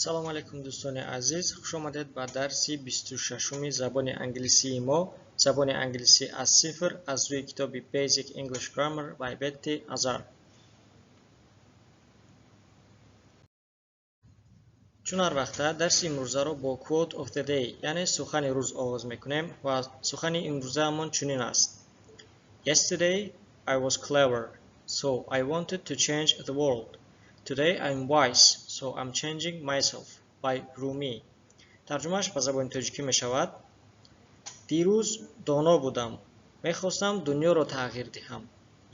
Салом алейкум, дӯстони азиз, хуш омадед ба дарси 26-уми забони англисии мо. Забони англисӣ аз сифр аз рӯи китоби Basic English Grammar by Betty Azar. Чун ҳар вақта дарси имрӯзаро бо Quote of the Day, яъне сухани рӯз оғоз мекунем ва сухани имрӯзаамон чунин аст: Yesterday I was clever, so I wanted to change the world. Today I'm wise, so I'm changing myself. By Rumi. Тарҷумааш ба забони тоҷикӣ мешавад: Дирӯз доно будам, мехостам дунёро тағйир диҳам.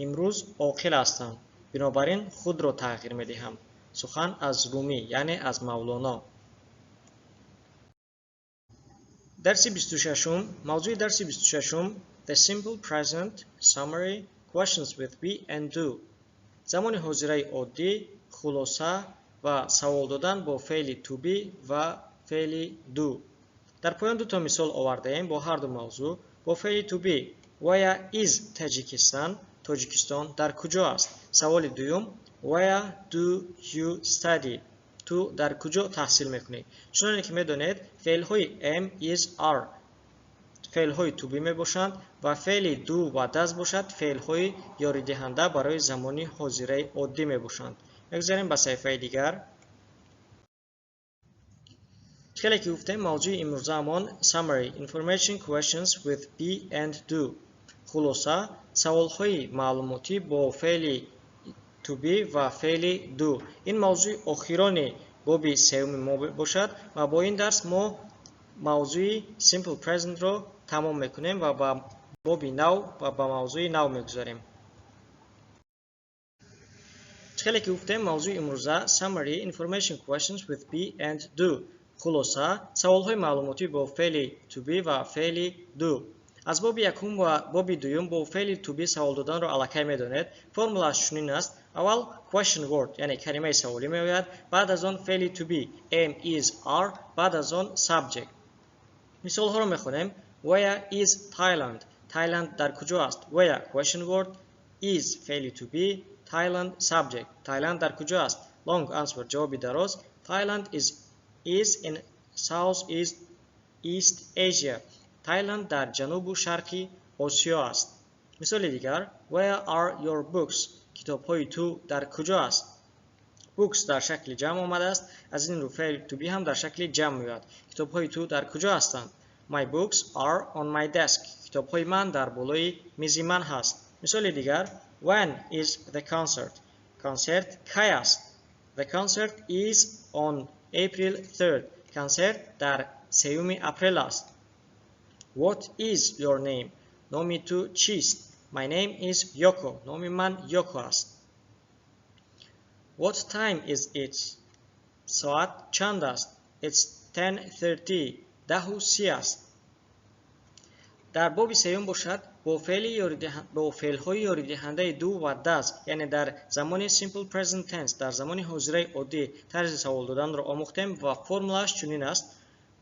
Имрӯз оқил ҳастам, бинобар ин худро тағйир медиҳам. Сухан аз Румӣ, яъне аз Мавлоно. Дарси 26-ум, мавзӯи дарси 26-ум: The Simple Present, Summary, Questions with Be and Do. Замони ҳозираи оддӣ, хулоса ва савол додан бо феъли to be ва феъли do. Дар поён дуто мисол овардаем бо ҳар ду мавзӯъ. Бо феъли to be: Where is Tajikistan? Тоҷикистон дар куҷо аст? Саволи дуюм: Where do you study? Ту дар куҷо таҳсил мекунӣ? Чуноне ки медонед, феълҳои am, is, are феълҳои to be мебошанд ва феъли do ва does бошад феълҳои ёридиҳанда барои замони ҳозираи оддӣ мебошанд. Мегузарем ба саҳифаи дигар. Хеле ки гуфтем, мавзӯи имрӯзаамон Summary, Information Questions with Be and Do. Хулоса, саволҳои маълумотӣ бо феъли to be ва феъли do. Ин мавзӯи охирони боби сеюми мо бошад ва бо ин дарс мо мавзӯи Simple Present-ро тамом мекунем ва ба боби нав ва ба мавзӯи нав мегузарем. Хеле ки гуфтем, мавзӯи имрӯза Summary, Information Questions with Be and Do. Хулоса, саволҳои маълумотӣ бо феъли to be ва феъли do. Аз боби якум ва боби дуюм бо феъли to be савол доданро аллакай медонед. Формулааш чунин аст: аввал question word, яъне калимаи саволӣ меояд, баъд аз он феъли to be, am, is, are, баъд аз он subject. Мисолҳоро мехонем. Where is Thailand? Thailand дар куҷо аст? Where question word, is феъли to be, Thailand subject. Thailand дар куҷо аст? Long answer, ҷавоби дароз: Thailand is in South East Asia. Thailand дар ҷанубу шарқи Осиё аст. Мисоли дигар: Where are your books? Китобҳои ту дар куҷо аст? Books дар шакли ҷамъ омадааст, аз ин рӯ феъли to be ҳам дар шакли ҷамъ меояд. Китобҳои ту дар куҷо ҳастанд? My books are on my desk. Китобҳои ман дар болои мизи ман ҳаст. Мисоли дигар: When is the concert? Консерт кай аст? The concert is on April 3rd. Консерт дар 3-юми апрел аст. What is your name? Номи ту чист? My name is Yoko. Номи ман Йоко аст. What time is it? Соат чанд аст? It's 10:30. 10:30 аст. Дар боби сеюм бошад бо феълҳои ёридиҳандаи do ва does, яъне дар замони Simple Present Tense, дар замони ҳозираи оддӣ тарзи савол доданро омӯхтем ва формулааш чунин аст: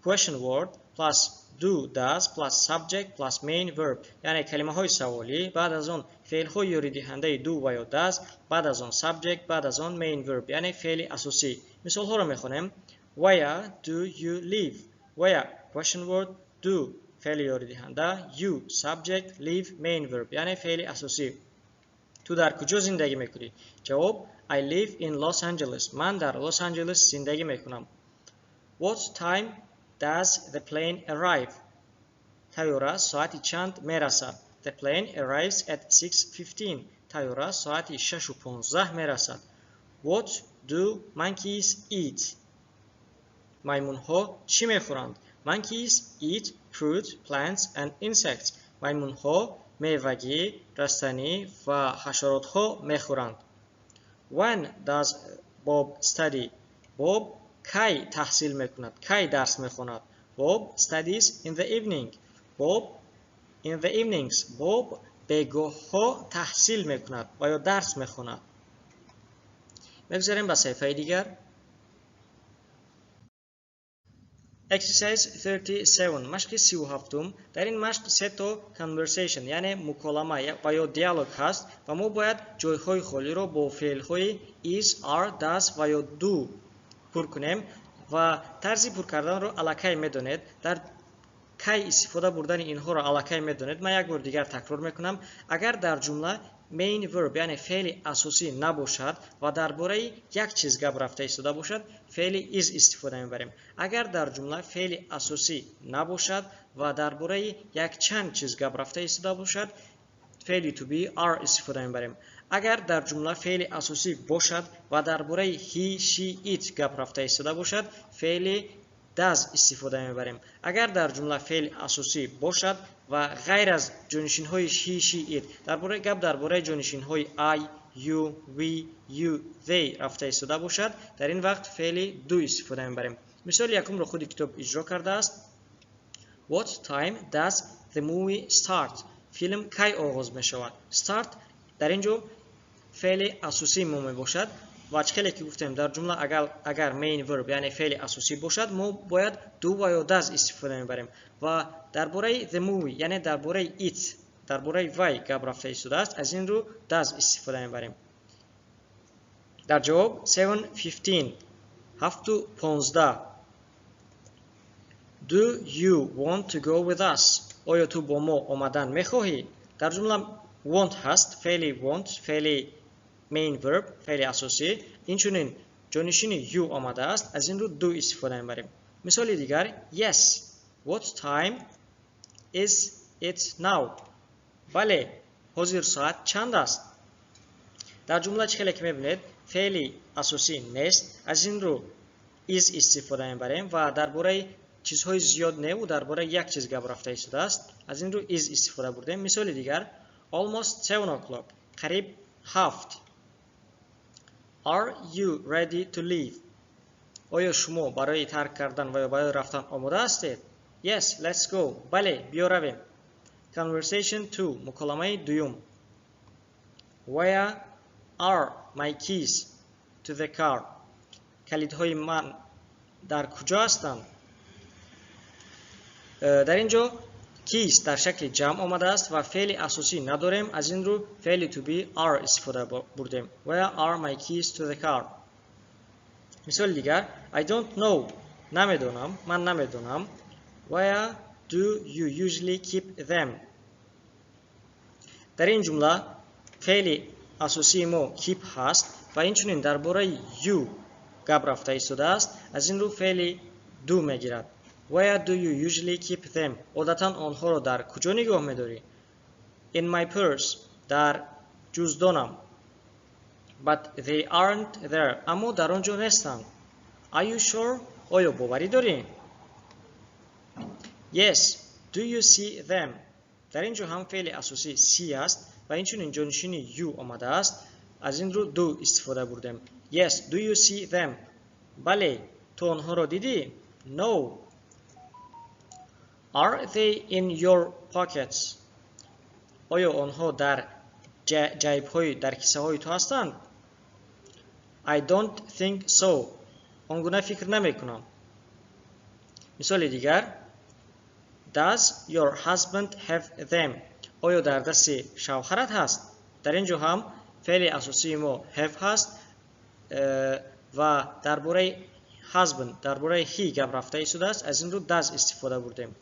question word plus do, does plus subject plus main verb, яъне калимаҳои саволӣ, баъд аз он феълҳои ёридиҳандаи do ва ё does, баъд аз он subject, баъд аз он main verb, яъне феъли асосӣ. Мисолҳоро мехонем. Where do you live? Where question word, do феъли ёридиҳанда, you subject, live main verb, яъне феъли асосӣ. Ту дар куҷо зиндагӣ мекунӣ? Ҷавоб: I live in Los Angeles. Ман дар Лос Анҷелес зиндагӣ мекунам. What time does the plane arrive? Тайёра соати чанд мерасад? The plane arrives at 6:15. Тайёра соати 6:15 мерасад. What do monkeys eat? Маймунҳо чӣ мехӯранд? Monkeys eat fruit, plants and insects. Маймунҳо мевагӣ, растанӣ ва ҳашаротҳо мехӯранд. When does Bob study? Боб кай таҳсил мекунад? Кай дарс мехонад? Bob studies in the evening. Bob in the evenings. Боб бегоҳҳо таҳсил мекунад ва ё дарс мехонад. Мегузарем ба саҳифаи дигар. Exercise 37, машқи 37-ум. Дар ин машқ се то conversation, яъне муколама ва ё диалог ҳаст ва мо бояд ҷойҳои холиро бо феълҳои is, are, does ва ё do пур кунем. Ва тарзи пур карданро аллакай медонед, дар кай истифода бурдани инҳоро аллакай медонед. Ман як бор дигар такрор мекунам: агар дар ҷумла main verb, яъне феъли асосӣ набошад ва дар бораи як чиз гап рафта истода бошад, феъли is истифода мебарем. Агар дар ҷумла феъли асосӣ набошад ва дар бораи якчанд чиз гап рафта истода бошад, феъли to be are истифода мебарем. Агар дар ҷумла феъли асосӣ бошад ва дар бораи he, she, it гап рафта истода бошад, феъли does истифода мебарем. Агар дар ҷумла феъли асосӣ бошад ва ғайр аз ҷонишинҳои he, she, it дар бораи гап дар бораи ҷонишинҳои I, you, we, you, they рафта истода бошад, дар ин вақт феъли do истифода мебарем. Мисоли якумро худи китоб иҷро кардааст. What time does the movie start? Филм кай оғоз мешавад? Start дар ин ҷо феъли асосии мо мебошад ва чӣ хеле ки гуфтем, дар ҷумла агар main verb, яъне феъли асосӣ бошад, мо бояд do ва ё does истифода мебарем. Ва дар бораи the movie, яъне дар бораи it, дар бораи вай гап рафта истодааст, аз ин рӯ does истифода мебарем. Дар ҷавоб 7:15, 7:15. Do you want to go with us? Оё ту бо мо омадан мехоҳӣ? Дар ҷумла want ҳаст, феъли want, феъли main verb, феъли асосӣ. Инчунин ҷонишини you омадааст, аз ин рӯ do истифода мебарем. Мисоли дигар: Yes. What time is it now? Бале, ҳозир соат чанд аст? Дар ҷумла, чӣ хеле ки мебинед, феъли асосӣ нест, аз ин рӯ is истифода мебарем ва дар бораи чизҳои зиёд неву дар бораи як чиз гап рафта истодааст, аз ин рӯ is истифода бурдем. Мисоли дигар: Almost 7 o'clock, қариб 7. Are you ready to leave? Оё шумо барои тарк кардан ва ё барои рафтан омода ҳастед? Yes, let's go. Бале, биё равем. Conversation 2, муколамаи дуюм. Where are my keys to the car? Калидҳои ман дар куҷо ҳастанд? Дар ин ҷо keys дар шакли ҷамъ омадааст ва феъли асосӣ надорем, аз ин рӯ феъли to be are истифода бурдем. Where are my keys to the car? Мисоли дигар: I don't know, намедонам, ман намедонам. Where do you usually keep them? Дар ин ҷумла феъли асосии мо keep ҳаст ва инчунин дар бораи you гап рафта истодааст, аз ин рӯ феъли do мегирад. Where do you usually keep them? Одатан онҳоро дар куҷо нигоҳ медорӣ? In my purse, дар ҷуздонам. But they aren't there, аммо дар он ҷо нестанд. Are you sure? Оё боварӣ дорӣ? Yes, do you see them? Дар ин ҷо ҳам феъли асосӣ see аст ва инчунин ҷонишини you омадааст, аз ин рӯ do истифода бурдем. Yes, do you see them? Бале, ту онҳоро дидӣ? No. Are they in your pockets? Оё онҳо дар ҷайбҳои, дар кисаҳои ту ҳастанд? I don't think so, он гуна фикр намекунам. Мисоли дигар: Does your husband have them? Оё дар дасти шавҳарат ҳаст? Дар ин ҷо ҳам феъли асосии мо have ҳаст ва дар бораи husband, дар бораи he гап рафта истодааст, аз ин рӯ does истифода бурдем.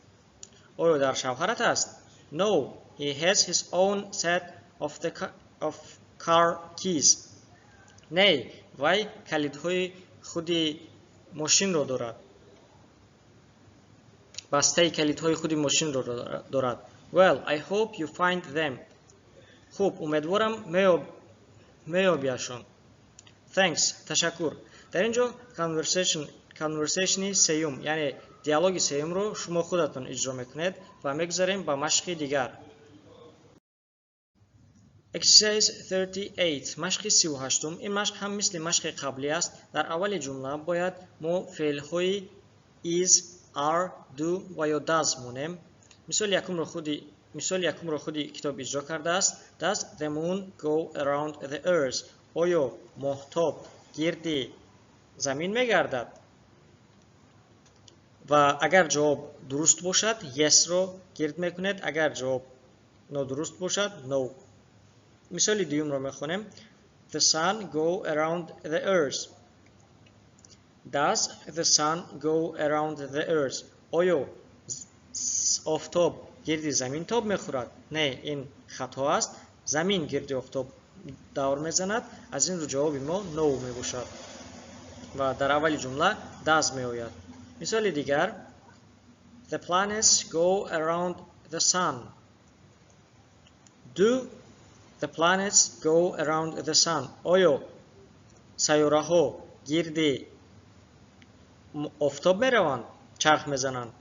Оё дар шавҳарат аст? No, he has his own set of car keys. Не, вай калидҳои худи мошинро дорад, бастаи калидҳои худи мошинро дорад. Well, I hope you find them. Хуб, умедворам, меёбиашон. Thanks, ташаккур. Дар ин ҷо conversation и сеюм, яъне диалоги сеюмро шумо худатон иҷро мекунед ва мегузарем ба машқи дигар. Exercise 38, машқи 38-ум. Ин машқ ҳам мисли машқи қаблӣ аст. Дар аввали ҷумла бояд мо феълҳои is, are, do ва ё does монем. Мисоли якумро худи китоб иҷро кардааст. Does the moon go around the earth? Оё моҳтоб гирди замин мегардад? Ва агар ҷавоб дуруст бошад, yes ро гирд мекунед, агар ҷавоб нодуруст бошад, no. Мисоли дуюмро мехонем. The sun go around the earth. Does the sun go around the earth? Оё офтоб гирди замин тоб мехӯрад? Не, ин хато аст. Замин гирди офтоб давр мезанад. Аз ин рӯ ҷавоби мо no мебошад ва дар аввали ҷумла does меояд. Мисоли дигар: The planets go around the sun. Do the planets go around the sun? Оё сайёраҳо гирди офтоб мераванд, чарх мезананд?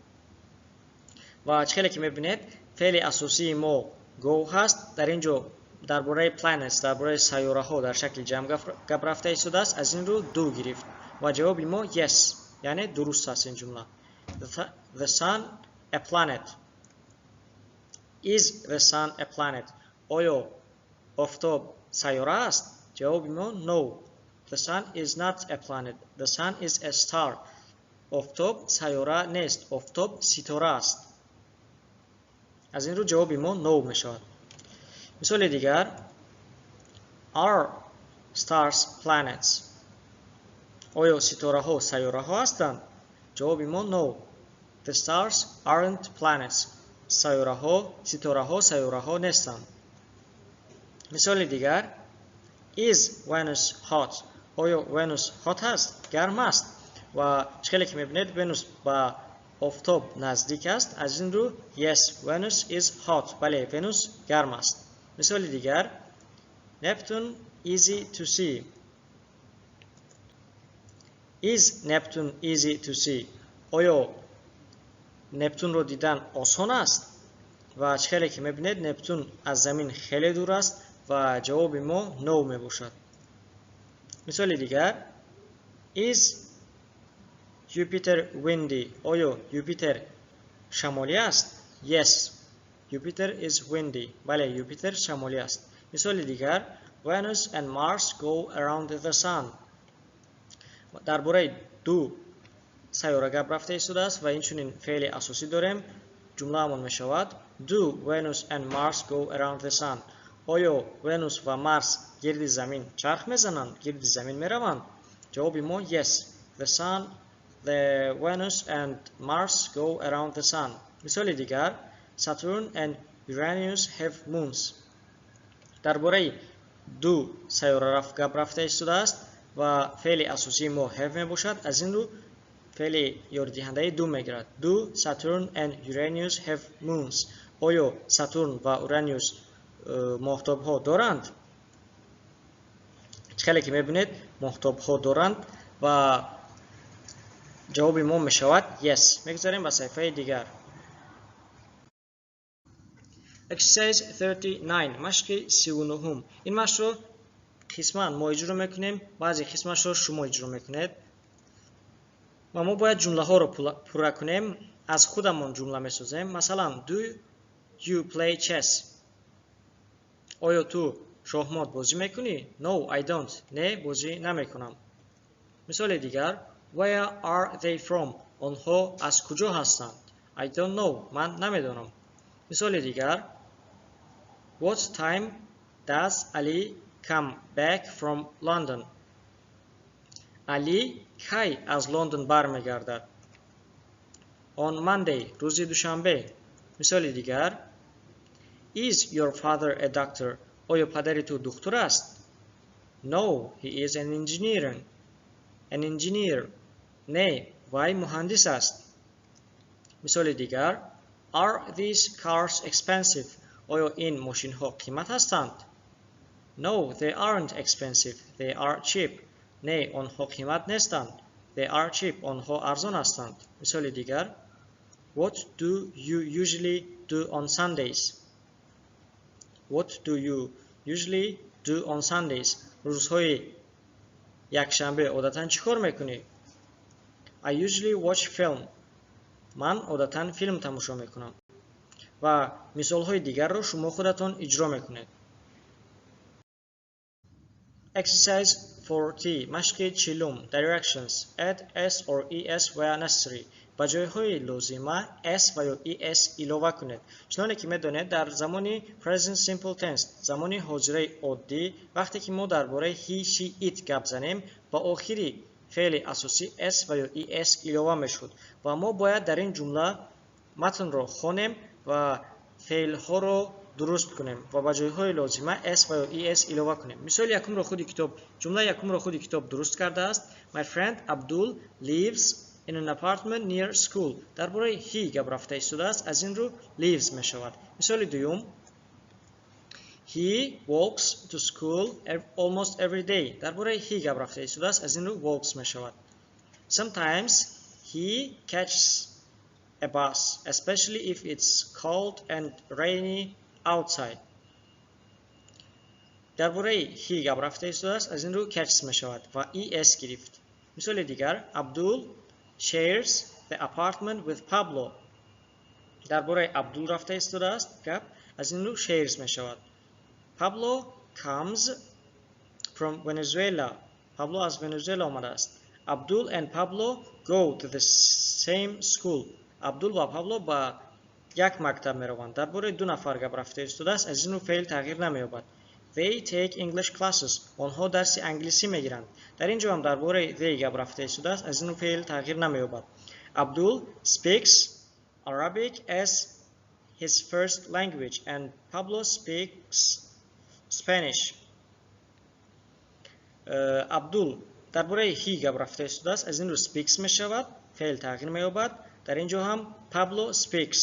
Ва чӣ хеле ки мебинед, феъли асосии мо go ҳаст. Дар ин ҷо дар бораи planets, дар бораи сайёраҳо дар шакли ҷамъ гап рафта истодааст. Аз ин рӯ do гирифт ва ҷавоби мо yes, яъне дуруст аст ин ҷумла. The sun a planet. Is the sun a planet? Оё офтоб сайёра аст? Ҷавоби мо no. The sun is not a planet. The sun is a star. Офтоб сайёра нест, офтоб ситора аст. Аз ин рӯ ҷавоби мо no мешавад. Мисоли дигар: Are stars planets? Оё ситораҳо сайёраҳо ҳастанд? Ҷавоби мо no. The stars aren't planets. Сайёраҳо, ситораҳо сайёраҳо нестанд. Мисоли дигар: Is Venus hot? Оё Venus hot аст, гарм аст? Ва чӣ хеле ки мебинед, Venus ба офтоб наздик аст. Аз ин рӯ yes, Venus is hot. Бале, Venus гарм аст. Мисоли дигар: Neptune easy to see. Is Neptune easy to see? Оё Нептунро дидан осон аст? Ва чӣ хеле ки мебинед, Нептун аз замин хеле дур аст ва ҷавоби мо no мебошад. Мисоли дигар: Is Jupiter windy? Оё Юпитер шамолӣ аст? Yes, Jupiter is windy. Бале, Юпитер шамолӣ аст. Мисоли дигар: Venus and Mars go around the sun. Дар бораи ду сайёра гап рафта истодааст ва инчунин феъли асосӣ дорем. Ҷумлаамон мешавад: Do Venus and Mars go around the sun? Оё Венус ва Марс гирди замин чарх мезананд, гирди замин мераванд? Ҷавоби мо yes, the Venus and Mars go around the sun. Мисоли дигар: Saturn and Uranus have moons. Дар бораи ду сайёра гап рафта истодааст ва феъли асосии мо have мебошад. Аз ин рӯ феъли ёридиҳандаи do мегирад. Do Saturn and Uranus have moons? Оё Сатурн ва Ураниус моҳтобҳо доранд? Чӣ хеле ки мебинед, моҳтобҳо доранд ва ҷавоби мо мешавад yes. Мегузарем ба саҳифаи дигар. Exercise 39, машқи 39-ум. Ин машқро қисман мо иҷро мекунем, баъзе қисмашро шумо иҷро мекунед ва мо бояд ҷумлаҳоро пурра кунем. Аз худамон ҷумла месозем. Масалан, do you play chess? Оё ту шоҳмот бозӣ мекунӣ? No, I don't. Не, бозӣ намекунам. Мисоли дигар: Where are they from? Онҳо аз куҷо ҳастанд? I don't know. Ман намедонам. Мисоли дигар: What time does Ali come back from London? Али кай аз Лондон бармегардад? On Monday. Рӯзи душанбе. Мисоли дигар: Is your father a doctor? Оё падари ту духтур аст? No, he is an engineer. An engineer. Не, вай муҳандис аст. Мисоли дигар: Are these cars expensive? Оё ин мошинҳо қимат ҳастанд? No, they aren't expensive. They are cheap. Не, онҳо қимат нестанд. They are cheap. Онҳо арзон ҳастанд. Мисоли дигар: What do you usually do on Sundays? What do you usually do on Sundays? Рӯзҳои якшанбе одатан чӣ кор мекунӣ? I usually watch film. Ман одатан филм тамошо мекунам. Ва мисолҳои дигарро шумо худатон иҷро мекунед. Exercise 40, машқи 40-ум. Directions. Add s or es where necessary. Ба ҷойҳои лозима s ва ё es илова кунед. Чуноне ки медонед, дар замони present simple tense, замони ҳозираи оддӣ, вақте ки мо дар бораи he, she, it гап занем, ба охири Феъли асосӣ s ва ё es илова мешуд ва мо бояд дар ин ҷумла матнро хонем ва феълҳоро дуруст кунем ва ба ҷойҳои лозима s ва ё es илова кунем. Мисоли якумро худи китоб, ҷумлаи якумро худи китоб дуруст кардааст. My friend Abdul lives in an apartment near school. Дар бораи he гап рафта истодааст, аз ин рӯ lives мешавад. Мисоли дуюм: He walks to school almost every day. Дар бораи he гап рафта истодааст, аз ин рӯ walks мешавад. Sometimes he catches a bus, especially if it's cold and rainy outside. Дар бораи he гап рафта истодааст, аз ин рӯ catches мешавад ва es гирифт. Мисоли дигар: Abdul shares the apartment with Pablo. Дар бораи Абдул рафта истодааст гап, аз ин рӯ shares мешавад. Pablo comes from Venezuela. Пабло аз Венесуэла омадааст. Abdul and Pablo go to the same school. Абдул ва Пабло ба як мактаб мераванд. Дар бораи ду нафар гап рафта истодааст, аз ин рӯ феъл тағйир намеёбад. They take English classes. Онҳо дарси англисӣ мегиранд. Дар ин ҷо ҳам дар бораи they гап рафта истодааст, аз ин рӯ феъл тағйир намеёбад. Abdul speaks Arabic as his first language and Pablo speaks Spanish. Абдул, дар бораи he гап рафта истодааст, аз ин рӯ speaks мешавад, феъл тағйир меёбад. Дар ин ҷо ҳам Pablo speaks,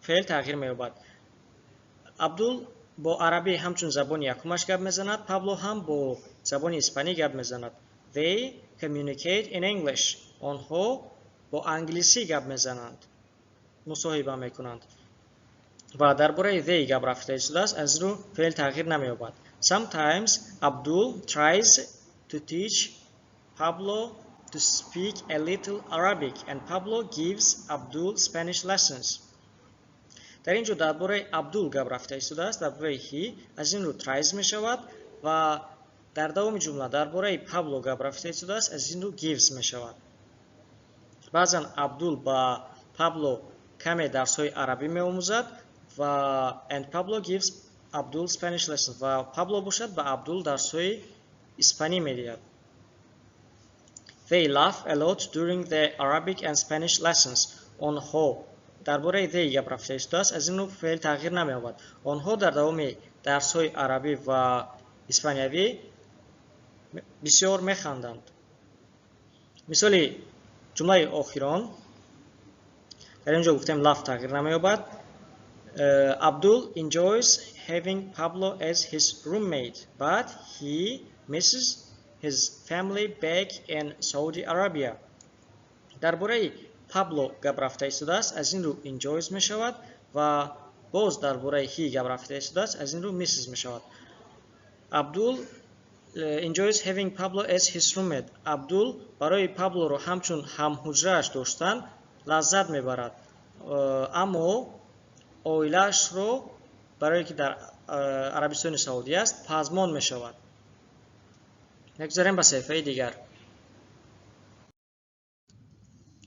феъл тағйир меёбад. Абдул бо арабӣ ҳамчун забони якумаш гап мезанад, Пабло ҳам бо забони испанӣ гап мезанад. They communicate in English. Онҳо бо англисӣ гап мезананд, мусоҳиба мекунанд. Ва дар бораи they гап рафта истодааст, аз рӯ феъл тағйир намеёбад. Sometimes Abdul tries to teach Pablo to speak a little Arabic and Pablo gives Abdul Spanish lessons. Дар ин ҷо дар бораи Абдул гап рафта истодааст, дар бораи he, аз ин рӯ tries мешавад ва дар давоми ҷумла дар бораи Пабло гап рафта истодааст, аз ин рӯ gives мешавад. Баъзан Абдул ба Пабло каме дарсҳои арабӣ меомӯзад ва and Pablo gives Abdul Spanish lessons, ва Пабло бошад, ба Абдул дарсҳои испанӣ медиҳад. They laugh a lot during the Arabic and Spanish lessons. Онҳо, дар бораи they гап рафта истодааст, аз ин рӯ феъл тағйир намеёбад. Онҳо дар давоми дарсҳои арабӣ ва испаниявӣ бисёр механданд. Мисоли ҷумлаи охирон: дар ин ҷо гуфтем, laugh тағйир намеёбад. Abdul enjoys having Pablo as his roommate, but he misses his family back in Saudi Arabia. Дар бораи Пабло гап рафта истодааст, аз ин рӯ enjoys мешавад ва боз дар бораи he гап рафта истодааст, аз ин рӯ misses мешавад. Абдул enjoys having Pablo as his roommate. Абдул барои Паблоро ҳамчун ҳамҳуҷрааш доштан лаззат мебарад, аммо оилаашро, барое ки дар Арабистони Саудӣ аст, пазмон мешавад. Мегузарем ба саҳифаи дигар.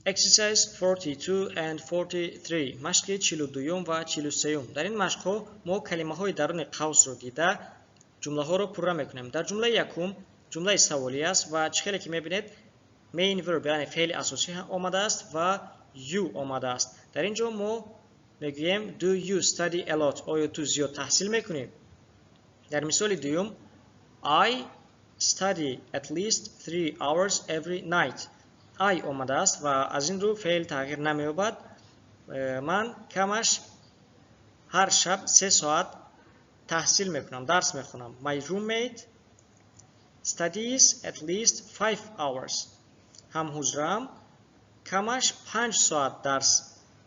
Exercise 42 and 43. Машқи 42 ва 43. Дар ин машқҳо мо калимаҳои даруни қавсро дида, ҷумлаҳоро пурра мекунем. Дар ҷумлаи якум ҷумлаи саволӣ аст ва чӣ хеле ки мебинед, main verb, яъне феъли асосӣ омадааст ва you омадааст. Дар ин ҷо мо мегӯем: Do you study a lot? Оё ту зиёд таҳсил мекунӣ? Дар мисоли дуюм: I study at least 3 hours every night. I омадааст ва аз ин рӯ феъл тағйир намеёбад. Ман камаш ҳар шаб 3 соат таҳсил мекунам, дарс мехонам. My roommate studies at least 5 hours. Ҳамҳуҷраам камаш 5 соат дарс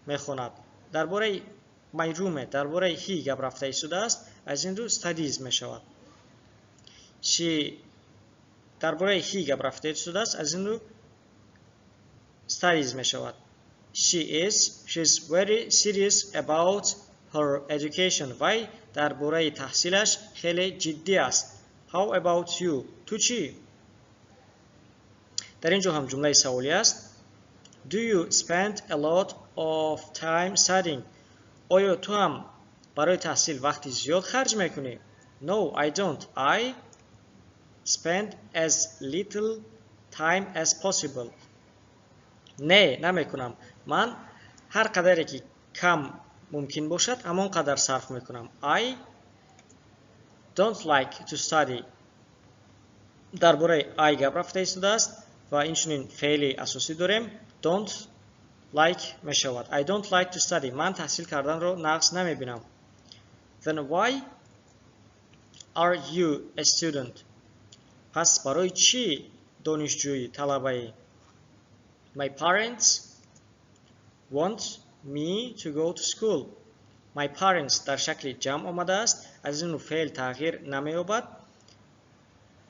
мехонад. Дар бораи my roommate, дар бораи he гап рафта истодааст, аз ин рӯ studies мешавад. She, дар бораи he гап рафта истодааст, аз ин рӯ studies мешавад. She is very serious about her education. Вай дар бораи таҳсилаш хеле ҷиддӣ аст. How about you? Ту чӣ? Дар ин ҷо ҳам ҷумлаи саволӣ аст. Do you spend a lot of time studying? Оё ту ҳам барои таҳсил вақти зиёд харҷ мекунӣ? No, I don't. I Spend as little time as possible. Не, намекунам. Ман ҳар қадаре ки кам мумкин бошад, ҳамон қадар сарф мекунам. I don't like to study. Дар бораи I гап рафта истодааст ва инчунин феъли асосӣ дорем. Don't like мешавад. I don't like to study. Ман таҳсил карданро нағз намебинам. Then why are you a student? Пас барои чӣ донишҷӯӣ, талабаӣ? My parents want me to go to school. My parents дар шакли ҷамъ омадааст, аз ин рӯ феъл тағйир намеёбад.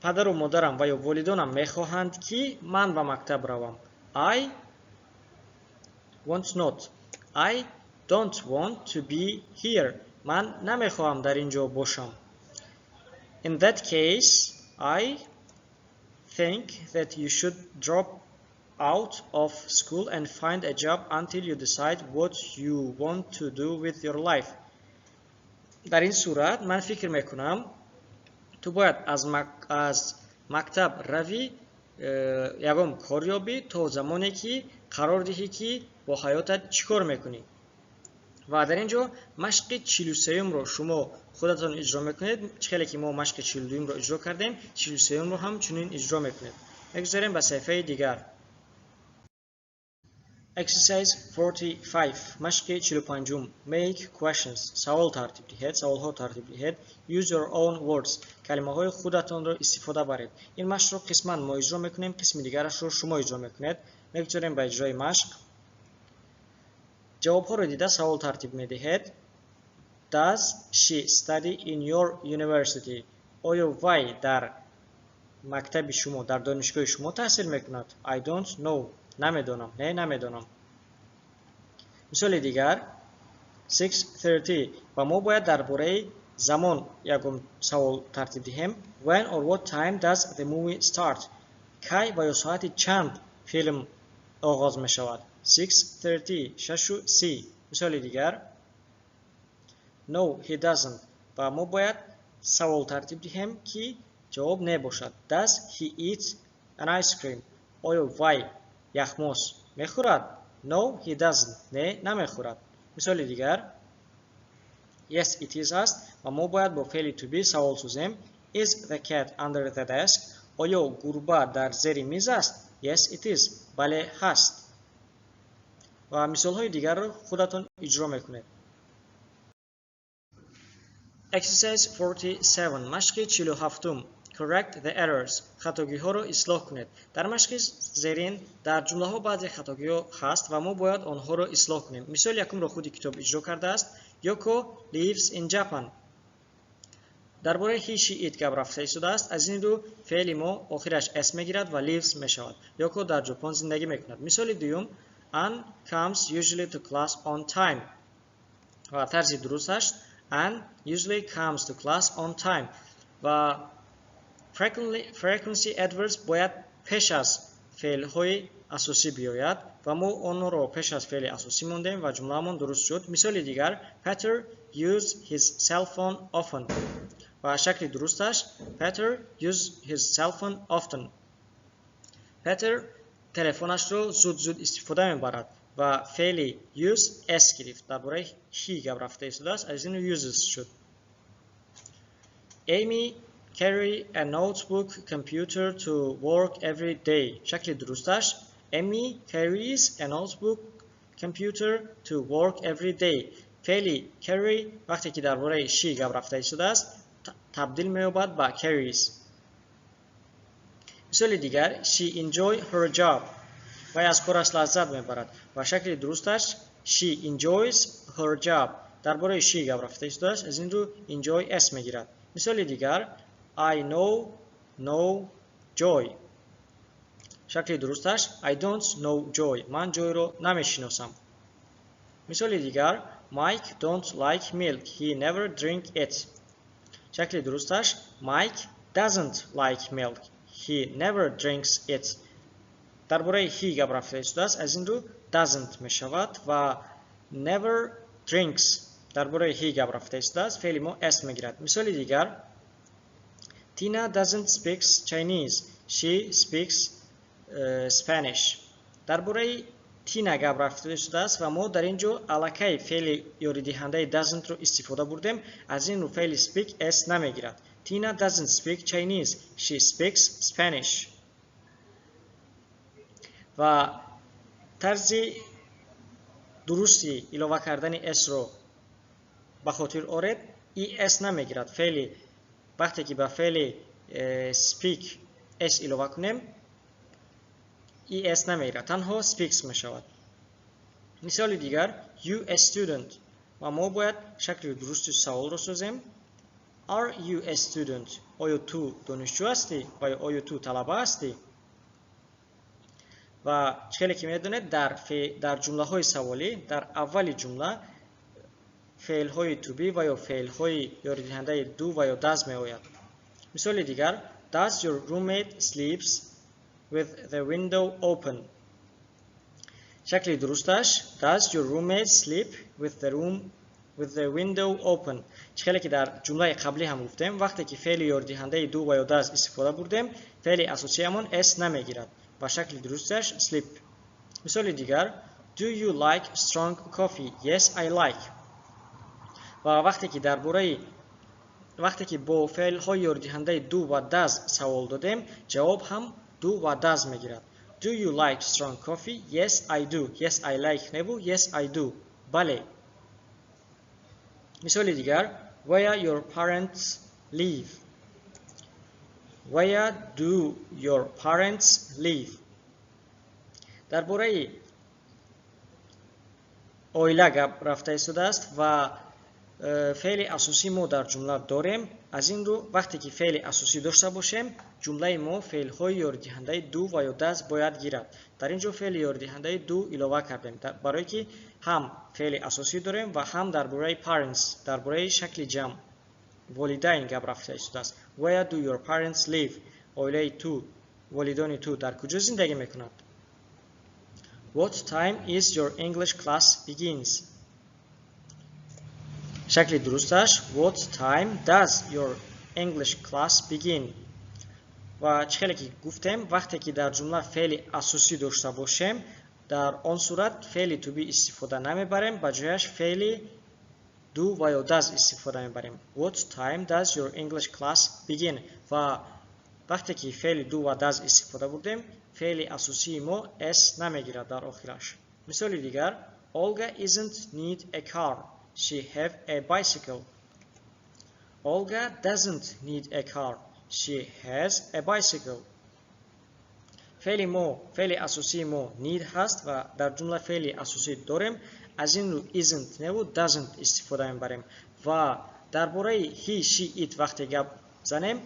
Падару модарам ва ё волидонам мехоҳанд, ки ман ба мактаб равам. I want not. I don't want to be here. Ман намехоҳам дар ин ҷо бошам. In that case, I think that you should drop out of school and find a job until you decide what you want to do with your life. Дар ин сурат ман фикр мекунам, ту бояд аз мактаб равӣ, ягон кор ёбӣ, то замоне ки қарор диҳӣ, ки бо ҳаётат чӣ кор мекунӣ. Ва дар ин ҷо машқи 43-юмро шумо худатон иҷро мекунед. Чӣ хеле ки мо машқи 42-юмро иҷро кардем, 43-юмро ҳам чунин иҷро мекунед. Мегузарем ба саҳифаи дигар. Exercise 45. Машқи 45-ум. Make questions. Савол тартиб диҳед, саволҳо тартиб диҳед. Use your own words. Калимаҳои худатонро истифода баред. Ин машқро қисман мо иҷро мекунем, қисми дигарашро шумо иҷро мекунед. Мегузарем ба иҷрои машқ. Ҷавобҳоро дида савол тартиб медиҳед. Does she study in your university? Оё вай дар мактаби шумо, дар донишгоҳи шумо таҳсил мекунад? I don't know. Намедонам. Не, намедонам. Мисоли дигар: 6:30 ва мо бояд дар бораи замон ягон савол тартиб диҳем. When or what time does the movie start? Кай ва ё соати чанд филм оғоз мешавад? 6:30, 6:30. Мисоли дигар: No, he doesn't. Ва мо бояд савол тартиб диҳем, ки ҷавоб не бошад. Does he eat an ice cream? Оё вай яхмоз мехӯрад? No, he doesn't. Не, намехӯрад. Мисоли дигар: Yes, it is аст ва мо бояд бо феъли to be савол созем. Is the cat under the desk? Оё гурба дар зери миз аст? Yes, it is. Бале, ҳаст. Ва мисолҳои дигарро худатон иҷро мекунед. Exercise 47. Машқи 47-ум. Correct the errors. Хатогиҳоро ислоҳ кунед. Дар машқи зерин дар ҷумлаҳо баъзе хатогиҳо ҳаст ва мо бояд онҳоро ислоҳ кунем. Мисоли якумро худи китоб иҷро кардааст. Yoko lives in Japan. Дар бораи he, she, it гап рафта истодааст, аз ин рӯ феъли мо охираш s мегирад ва lives мешавад. Йоко дар Ҷопон зиндагӣ мекунад. Мисоли дуюм: Ann comes usually to class on time. Ва тарзи дурусташ: Ann usually comes to class on time. Ва frequency adverbs бояд пеш аз феълҳои асосӣ биёяд ва мо онро пеш аз феъли асосӣ мондем ва ҷумлаамон дуруст шуд. Мисоли дигар: Peter use his cell phone often. Ва шакли дурусташ: Peter use his cell phone often. Петер телефонашро зуд зуд истифода мебарад ва феъли use s гирифт. Дар бораи he гап рафта истодааст, аз ин uses шуд. Amy carry a notebook computer to work every day. Шакли дурусташ: Amy carries a notebook computer to work every day. Феъли carry вақте ки дар бораи she гап рафта истодааст, табдил меёбад ба carries. Мисоли дигар: She enjoy her job. Вай аз кораш лаззат мебарад ва шакли дурусташ: She enjoys her job. Дар бораи she гап рафта истодааст, аз ин рӯ enjoy s мегирад. Мисоли дигар: I know no Joy. Шакли дурусташ: I don't know Joy. Ман Ҷойро намешиносам. Мисоли дигар: Mike don't like milk. He never drink it. Шакли дурусташ: Mike doesn't like milk. He never drinks it. Дар бораи he гап рафта истодааст, аз ин рӯ doesn't мешавад ва never drinks, дар бораи he гап рафта истодааст, феъли мо s мегирад. Мисоли дигар: Tina doesn't speak Chinese. She speaks Spanish. Дар бораи Тина гап рафта шудааст ва мо дар ин ҷо аллакай феъли ёридиҳандаи doesn't-ро истифода бурдем. Аз ин рӯ феъли speak s намегирад. Tina doesn't speak Chinese. She speaks Spanish. Ва тарзи дурусти илова кардани s-ро ба хотир оред, es намегирад. Феъли вақте ки ба феъли speak s илова кунем, es намегирад, танҳо speaks мешавад. Мисоли дигар: you a student. Ва мо бояд шакли дурусти саволро созем. Are you a student? Оё ту донишҷӯ ҳастӣ ва ё оё ту талаба ҳастӣ? Ва хеле ки медонед, дар ҷумлаҳои саволӣ дар аввали ҷумла феълҳои to be ва ё феълҳои ёридиҳандаи do ва ё does меояд. Мисоли дигар: does your roommate sleeps with the window open? Шакли дурусташ: does your roommate sleep with the window open? Чӣ хеле ки дар ҷумлаи қаблӣ ҳам гуфтем, вақте ки феъли ёридиҳандаи do ва ё does истифода бурдем, феъли асосиямон s намегирад ва шакли дурусташ sleep. Мисоли дигар: do you like strong coffee? Yes, I like. Ва вақте ки дар бораи вақте ки бо феълҳои ёридиҳандаи do ва does савол додем, ҷавоб ҳам do ва does мегирад. Do you like strong coffee? Yes, I do. Yes, I like небу yes, I do. Бале. Мисоли дигар: where your parents live? Where do your parents live? Дар бораи оила гап рафта истодааст ва феъли асосӣ мо дар ҷумла дорем. Аз ин рӯ вақте ки феъли асосӣ дошта бошем, ҷумлаи мо феълҳои ёридиҳандаи do ва ё does бояд гирад. Дар ин ҷо феъли ёридиҳандаи do илова кардем, барое ки ҳам феъли асосӣ дорем ва ҳам дар бораи parents, дар бораи шакли ҷамъ волидайн гап рафта истодааст. Where do your parents live? Оилаи ту, волидони ту дар куҷо зиндагӣ мекунад? What time is your English class begins? Шакли дурусташ: what time does your English class begin? Ва чӣ хеле ки гуфтем, вақте ки дар ҷумла феъли асосӣ дошта бошем, дар он сурат феъли to be истифода намебарем, ба ҷояш феъли do ва ё does истифода мебарем. What time does your English class begin? Ва вақте ки феъли do ва does истифода бурдем, феъли асосии мо s намегирад дар охираш. Мисоли дигар: Olga isn't need a car. She have a bicycle. Olga doesn't need a car. She has a bicycle. Феъли мо, феъли асосии мо need ҳаст ва дар ҷумла феъли асосӣ дорем. Аз ин рӯ isn't неву doesn't истифода мебарем. Ва дар бораи he, she, it вақте гап занем,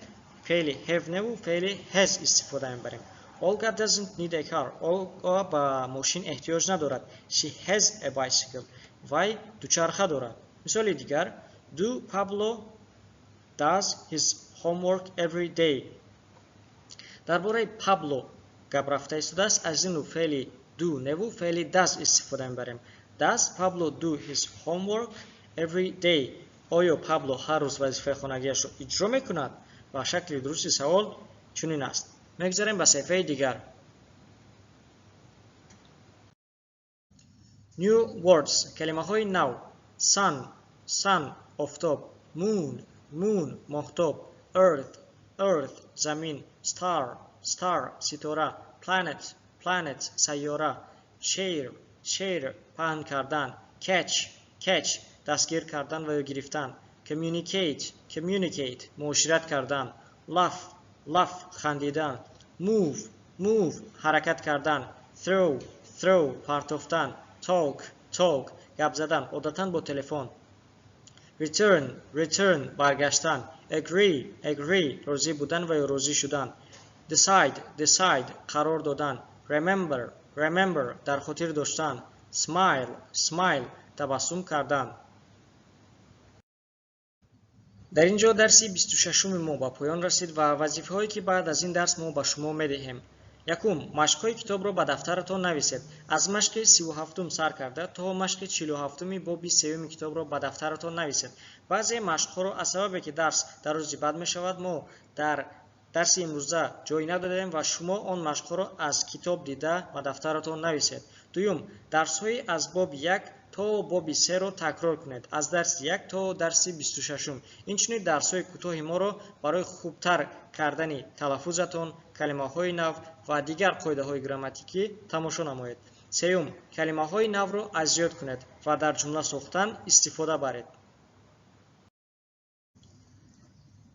феъли have неву феъли has истифода мебарем. Olga doesn't need a car. Olga ба мошин эҳтиёҷ надорад. She has a bicycle. Вай дучарха дорад. Мисоли дигар: do Pablo does his homework every day? Дар бораи Пабло гап рафта истодааст, аз ин рӯ феъли do неву феъли does истифода мебарем. Does Pablo do his homework every day? Оё Пабло ҳар рӯз вазифаи хонагиашро иҷро мекунад? Ва шакли дурусти савол чунин аст. Мегузарем ба саҳифаи дигар. New words, калимаҳои нав. Sun, sun, офтоб. Moon, moon, моҳтоб. Earth, earth, замин. Star, star, ситора. Planet, planet, сайёра. Share, share, паҳн кардан. Catch, catch, дастгир кардан ва ё гирифтан. Communicate, communicate, муошират кардан. Laugh, laugh, хандидан. Move, move, ҳаракат кардан. Throw, throw, партофтан. Talk, talk, гап задан, одатан бо телефон. Return, return, баргаштан. Agree, agree, розӣ будан ва ё розӣ шудан. Decide, decide, қарор додан. Remember, remember, дар хотир доштан. Smile, smile, табассум кардан. Дар ин ҷо дарси 26-уми мо ба поён расид ва вазифаҳое ки баъд аз ин дарс мо ба шумо медиҳем. Якум, машқҳои китобро ба дафтаратон нависед. Аз машқи 37-ум сар карда то машқи 47-уми боби сеюми китобро ба дафтаратон нависед. Баъзе машқҳоро аз сабабе ки дарс дар рӯзи баъд мешавад, мо Дар дарси имрӯза ҷой надодем ва шумо он машқҳоро аз китоб дида ба дафтаратон нависед. Дуюм, дарсҳои аз боби 1 то боби 3-ро такрор кунед, аз дарси 1 то дарси 26. Инчунин дарсҳои кӯтоҳи моро барои хубтар кардани талаффузатон, калимаҳои нав ва дигар қоидаҳои грамматикӣ тамошо намоед. Сеюм, калимаҳои навро аз ёд кунед ва дар ҷумла сохтан истифода баред.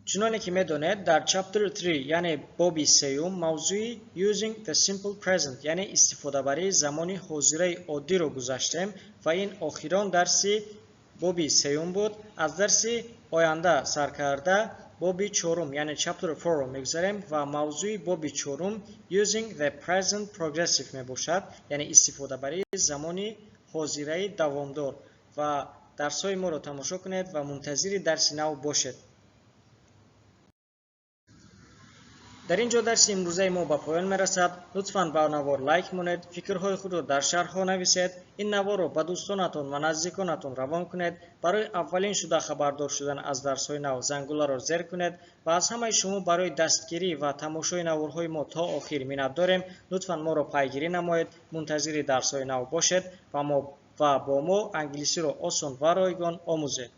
Чуноне ки медонед, дар Chapter 3, яъне боби сеюм, мавзӯи Using the Simple Present, яъне истифодабарии замони ҳозираи оддиро гузаштем ва ин охирон дарси боби сеюм буд. Аз дарси оянда сар карда боби чорум, яъне Chapter 4-ро мегузарем ва мавзӯи боби чорум Using the Present Progressive мебошад, яъне истифодабарии замони ҳозираи давомдор. Ва дарсҳои моро тамошо кунед ва мунтазири дарси нав бошед. Дар ин ҷо дарси имрӯзаи мо ба поён мерасад. Лутфан ба навор лайк монед, фикрҳои худро дар шарҳҳо нависед, ин наворро ба дӯстонатон ва наздиконатон равон кунед. Барои аввалин шуда хабардор шудан аз дарсҳои нав зангуларо зер кунед ва аз ҳамаи шумо барои дастгирӣ ва тамошои наворҳои мо то охир миннат дорем. Лутфан моро пайгирӣ намоед, мунтазири дарсҳои нав бошед ва бо мо англисиро осон ва ройгон омӯзед.